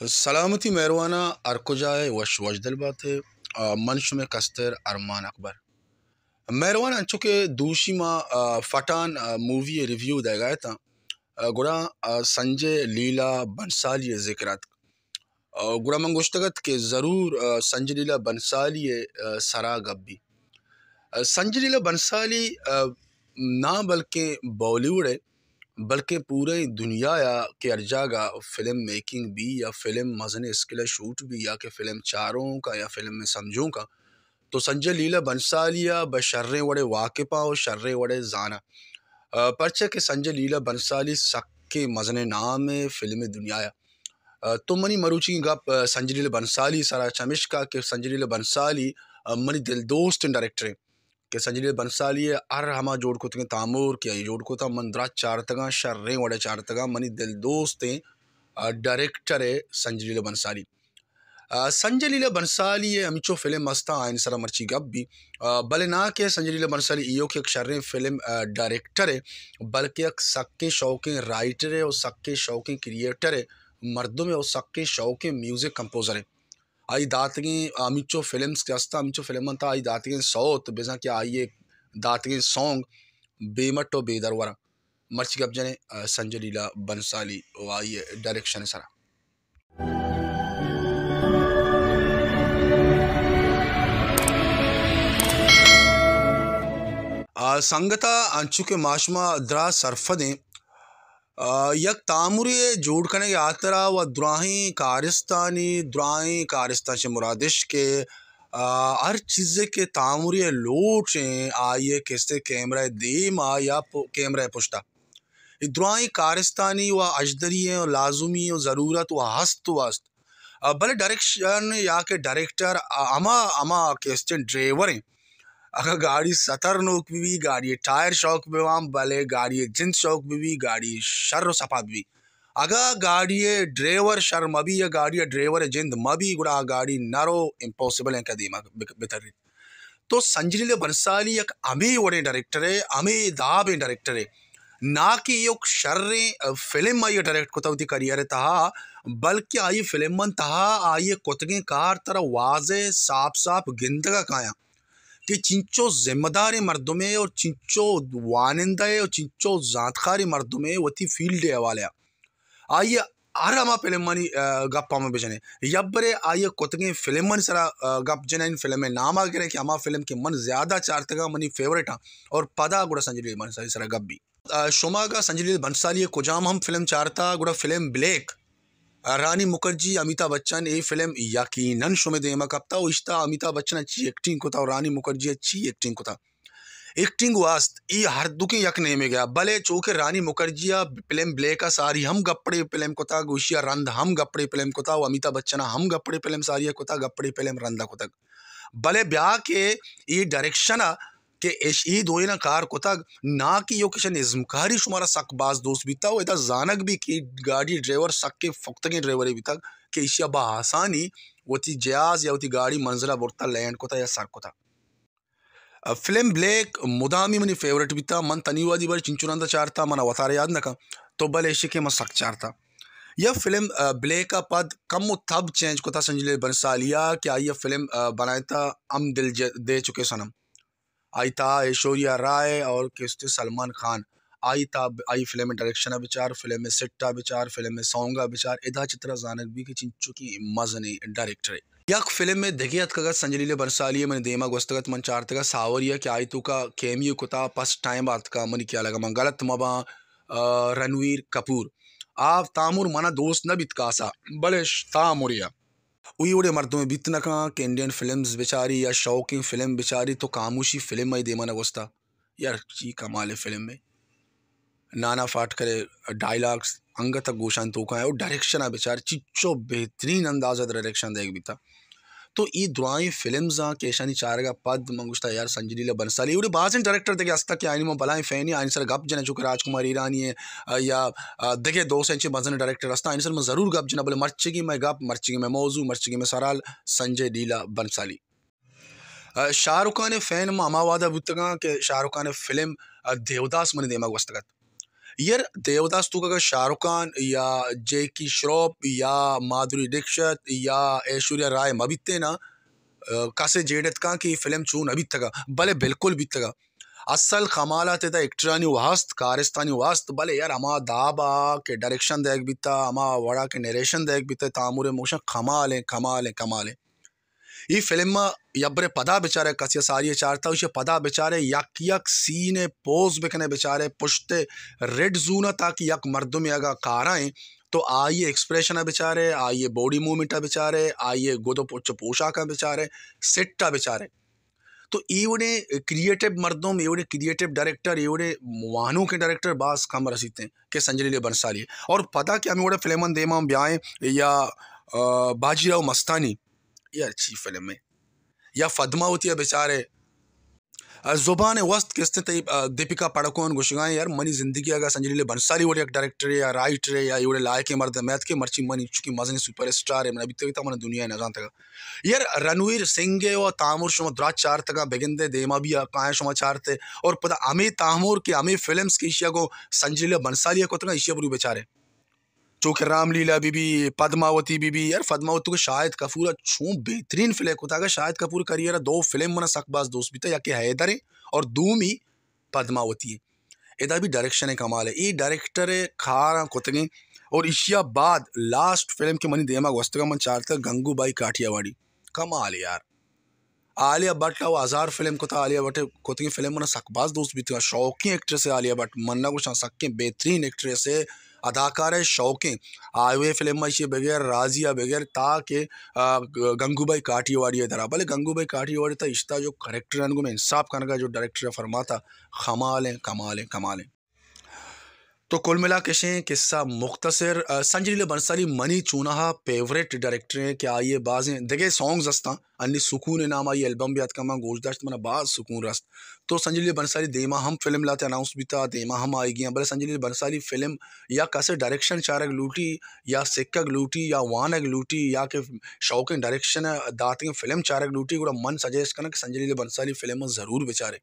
سلامتی مہرواناں، ہر کجا ء وش وشدل بات ء۔ آ، من شمئے کستر ارمان اکبر۔ مہروان، انچو کہ دوشی ما، آ، پٹھان، آ، مووی ء ریویو دئیگا اتاں، آ، گڑا، آ، سنجے لیلا بنسالی ء ذکر اتک۔ آ، گڑا من گوشتگ ات کہ ضرور، آ، سنجے لیلا بنسالی ء، آ، سرا گپ بی۔ آ، سنجے لیلا بنسالی، آ، نہ بلکیں بالی ووڈ ء بلکیں پوریں دنیا ء کہ ہر جاگہ فلم میکنگ بی یا فلم مزنیں اسکیل ء شوٹ بی یا کہ فلم چارونک ء یا فلم ء سمجھونک ء، تو سنجے لیلا بنسالی ء بہ شریں وڑے واقف آں و شریں وڑے زاناں۔ آ، پرچا کہ سنجے لیلا بنسالی سکیں مزنیں نامے فلم دنیا ء۔ آ، تو منی مروچی گپ، آ، سنجے لیلا بنسالی سرا چمیشکا کہ سنجے لیلا بنسالی، آ، منی دل دوستیں ڈائریکٹرے۔ کہ سنجے لیلا بنسالی ء ہر ہما جوڑ کتگیں تامر کہ آئی جوڑ کتا، من درست چارتگاں، شریں وڑے چارتگاں، منی دل دوستیں، آ، ڈائریکٹر ء سنجے لیلا بنسالی۔ آ، سنجے لیلا بنسالی ء ہمینچو فلم ہستاں، آئین سرا مرچی گپ بی۔ آ، بلے نہ کہ سنجے لیلا بنسالی ایوک یک شریں فلم، آ، ڈائریکٹر ء، بلکہ یک سکیں شوقیں رائٹر ء و سکیں شوقیں کریئٹر ء مردم ء و سکیں شوقیں میوزک کمپوزر ء۔ آئی داتگیں ہمینچو فلمز کہ ہستاں، ہمینچو فلم انت، آئی داتگیں سوت، بزاں کہ آئی داتگیں سانگ بے مٹ و بے درور انت۔ مرچی گپ جنیں، آ، سنجے لیلا بنسالی و آئی ڈائریکشن سرا۔ آ، سنگتا، انچو کہ ما شما درا سرفدیں، آ، یک تامرے ء جوڑ کنگ ء ہاترا و دراہیں کارستانی، دراہیں کارستان چہ مرادش کہ، آ، ہر چیزے کہ تامرے ء لوٹ ایں، آئی ء کسے کیمرہ ء دیم ء یا پ-، کیمرہ ء پشت ء۔ اے دراہیں کارستانی و اژدری ایں و لازمی و ضرورت و ہست و است۔ آ، بلے ڈائریکشن یا کہ ڈائریکٹر، آ، ہما، ہما کسٹیں ڈرائیور ایں۔ اگاں گاڑی ستر نوک بہ بی، گاڑی ء ٹائر شوک بہ باں، بلے گاڑی ء جند شوک بہ بی، گاڑی شر و سپا بہ بی۔ اگاں گاڑی ء ڈرائیور شر مہ بی یا گاڑی ء ڈرائیور ء جند مہ بی، گڑا آ گاڑی نہ رو، امپاسبل انت کہ دیما بک-، بتریت۔ تو سنجے لیلا بنسالی یک ہمے وڑیں ڈائریکٹرے، ہمے دابیں ڈائریکٹرے۔ نہ کہ یک شریں، ا، فلم آئی ء ڈائریکٹ کتا وتی کریئر ء تہا، بلکہ آئی فلم من تہا آئی ء کتگیں کار ترا واضح ساپ ساپ گندگ ء کایاں۔ کہ چنچو ذمہ داریں مردمے اور چنچو وانندہ ء اور چنچو زانتکاریں مردمے وتی فیلڈ ء حوالہ ء۔ آئی ء ہر ہما فلمانی، آ، گپ ء ما بجنیں۔ یبرے آئی ء کتگیں فلمانی سرا، آ، گپ جنیں، فلم ء نام ء گریں کہ ہما فلم کہ من زیادہ چارتگاں، منی فیورٹ آں، اور پدا گڑا سنجے لیلا بنسالی سرا گپ بی۔ آ، شما اگاں سنجے لیلا بنسالی ء کجام ہم فلم چارتا، گڑا فلم بلیک، آ، رانی مکرجی، امیتابھ بچن، اے فلم یقیناً شمئے دیما کپتا و اشتا امیتابھ بچن ء چی ایکٹنگ کتا و رانی مکرجی ء چی ایکٹنگ کتا۔ ایکٹنگ واست ای ہر دوکیں یک نیمگ ء، بلے چوکہ رانی مکرجی ء فلم بلیک ء ساری ہم گپڑے فلم کتا، گوشی ء رند ہم گپڑے فلم کتا و امیتابھ بچن ء ہم گپڑے فلم ساری ء کتا، گپڑے فلم رند ء کتگ۔ بلے بیا کہ ای ڈائریکشن ء کہ اش-، ای دوئیناں کار کتگ، نا کہ ایوک اشانی ازمکاری شمارا سک باز دوست بیتا و ادا زانگ بی کہ گاڑی ڈرائیور سکیں پختگیں ڈرائیورے بیتگ کہ ایشی ء بہ آسانی وتی جہاز یا وتی گاڑی منزل ء برتا، لینڈ کتا یا سر کتا۔ ء فلم بلیک مدامی منی فیورٹ بیتا، من تنی وہدی بر چنچو رندا چارتا، منا وتارا یاد نہ کن تو، بلے ایشی کہ من سک چارتا۔ یا فلم، ء، بلیک ء پد کمو تب چینج کتا سنجے لیلا بنسالی ء کہ آئی ء فلم، ء، بنائتا ہم دل ج-، دے چکے صنم۔ آئی تہا ایشوریا رائے اور کستے سلمان خان۔ آئی تہا ب-، آئی فلم ڈائریکشن ء بچار، فلم سیٹ ء بچار، فلم سانگ ء بچار، ادا چہ ترا زانگ بی کہ چنچکیں مزنیں ڈائریکٹرے۔ یک فلم ء دگہ اتکگ ات سنجے لیلا بنسالی ء منی دیما گوستگ ات، من چارتگ ء ساوری ء کہ آئی توکا کیمیو کتا، فرسٹ ٹائم اتکا، منی خیال اگاں من غلط مہ باں، آ، رنویر کپور۔ آ تامر منا دوست نہ بیت کاسا، بلے ش-، تامرے ء۔ وی وڑیں مردمے بیت نہ کن کہ انڈین فلمز بچاری یا شوقیں فلم بچاری تو خاموشی فلم آئی دیما نہ گوستا۔ یار چی کمالیں فلمے۔ نانا پاٹکر ء ڈائیلاگز انگت ء گوشان توکا ء، او ڈائریکشن ء بچار چچو بہترین انداز ء ڈائریکشن دیگ بیتا۔ تو ای درائیں فلمز آں کہ ایشانی چارگ ء پد من گوشتا یار سنجے لیلا بنسالی، اوڑے بازیں ڈائریکٹر دگہ ہستا کہ آئینی من بلائیں فین آں، آئینی سر گپ جناں، چونکہ راج کمار ایرانی ء یا، آ، دگہ دو سے انچیں مزن ڈائریکٹر ہستاں، آئینی سر من ضرور گپ جناں، بلے مرچگی مئے گپ، مرچگی مئے موضوع، مرچگی مئے سرحال سنجے لیلا بنسالی۔ آ، شاہ رخ خان ء فین ما ہما وہدا بوتگاں کہ شاہ رخ خان ء فلم، آ، دیوداس منی دیما گوستگ ات۔ یار، دیوداس توک اگر شاہ رخ خان یا جیکی شروف یا مادھوری ڈکشت یا ایشوریا رائے مہ بیتیں نا، کسے جیڑ اتکاں کہ اے فلم چون نہ بیتگا، بلے بالکل بیتگا۔ اصل کمال ات ادا ایکٹرانی واست، کارستانی واست، بلے یار ہما دابا کہ ڈائریکشن دیگ بیتا، ہما وڑا کہ نریشن دیگ بیتا، تامور موشن کمال ہیں، کمال ہیں، کمال ہیں۔ اے فلم ءَ یبرے پدا بچارے، کسی ءَ ساری ءَ چارتا، ایشی ءَ پدا بچارے، یک یک سین ءَ پوز بکنے، بچارے پشت ریڈ زون ءَ، تاکہ یک مردمے اگاں کارا ایں تو آئی ءِ ایکسپریشن ءَ بچارے، آئی ءِ باڈی موومنٹ ءَ بچارے، آئی ءِ گد ءُ پچ ءُ پوشاک ءَ بچارے، سیٹ ءَ بچارے۔ تو اے وڑیں کریئیٹو مردم، اے وڑیں کریئیٹو ڈائریکٹر، اے وڑیں وانوکیں ڈائریکٹر باز کم رسیت ایں کہ سنجے لیلا بنسالی۔ اور پدا کہ ہمے وڑیں فلماں دیما بیائیں یا، آ، باجی راؤ مستانی، یار چی فلم ہے، یا پدماوتی ءَ بچارے، آ، زبان وست کستیں تئی، آ، دیپکا پڑکون گوشگائیں، یار منی زندگی اگا سنجے لیلا بنسالی وڑیں یک ڈائریکٹر یا رائٹر یا اے وڑیں لائقیں مرد میت کہ مرچی منی چکی مزنیں سپر اسٹار ہے، من ابھی تک من دنیا نہ زانتگا۔ یار رنویر سنگھ ءِ و تامر شما درا چارتگاں، بگندے دیما بھی کائیں شما چارتے، اور پدا ہمے تامر کہ ہمے فلمز کہ ایشیا گوں سنجے لیلا بنسالی ءَ کتگاں، ایشیا برو بچارے۔ چو کہ رام لیلا بی بی، پدماوتی بی بی، یار پدماوتی کہ شاہد کپور ءَ چون بہترین فلم کتگ، شاہد کپور کریئر ءَ دو فلم منا سک باز دوست بیتا، یکے حیدر ہیں اور دومی پدماوتی ہیں۔ ادا بھی ڈائریکشن ءِ کمال ہے، اے ڈائریکٹر ءِ کاراں کتگیں۔ اور ایشیا بعد لاسٹ فلم کہ منی دیما گوستگا من چارتگ گنگو بائی کاٹھیاواڑی، کمال یار۔ عالیہ بٹ ءَ و ہزار فلم کتا، عالیہ بٹ ءِ کتگیں فلم منا سک باز دوست بیتگاں، شوقیں ایکٹریس ہے عالیہ بٹ، من نہ گوشاں سکیں بہترین ایکٹریس ہے، اداکار ہے شوقیں۔ آئی وے فلم ءَ ایشی بغیر، راضی ءَ بغیر، تا کہ، آ، گنگو بائی کاٹھیاواڑی ءَ درا، بلے گنگو بائی کاٹھیاواڑی تا اشتا جو کریکٹر انگو میں انصاف کنگا جو ڈائریکٹر ءَ فرماتا، کمال ہیں، کمال ہیں، کمال ہیں۔ تو کل ملا کشیں قصہ مختصر، آ، سنجے لیلا بنسالی منی چونہا فیوریٹ ڈائریکٹر ہیں کہ آئی ءِ بازیں دگہ سانگز ہستاں، انی سکون نام آئی البم بھی اتکا من گوش داشت، منا باز سکون رست۔ تو سنجے لیلا بنسالی دیما ہم فلم لاتے اناؤنس بیتا، دیما ہم آئی گیاں، بلے سنجے لیلا بنسالی فلم یا کسے ڈائریکشن چارگ لوٹی یا سکگ لوٹی یا وانگ لوٹی یا کہ شوقیں ڈائریکشن داتگیں فلم چارگ لوٹی، گڑا من سجیسٹ کناں کہ سنجے لیلا بنسالی فلم ضرور بچارے۔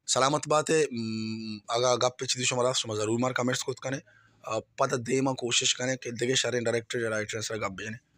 سلامت بات ئے۔ م، اگاں گپ چیزے شما راست، شما ضرور مارا کمنٹس کت کنے۔ آ، پدا دیما کوشش کنے کہ دگہ شریں ڈائریکٹر یا رائٹر سرا گپ بجنے۔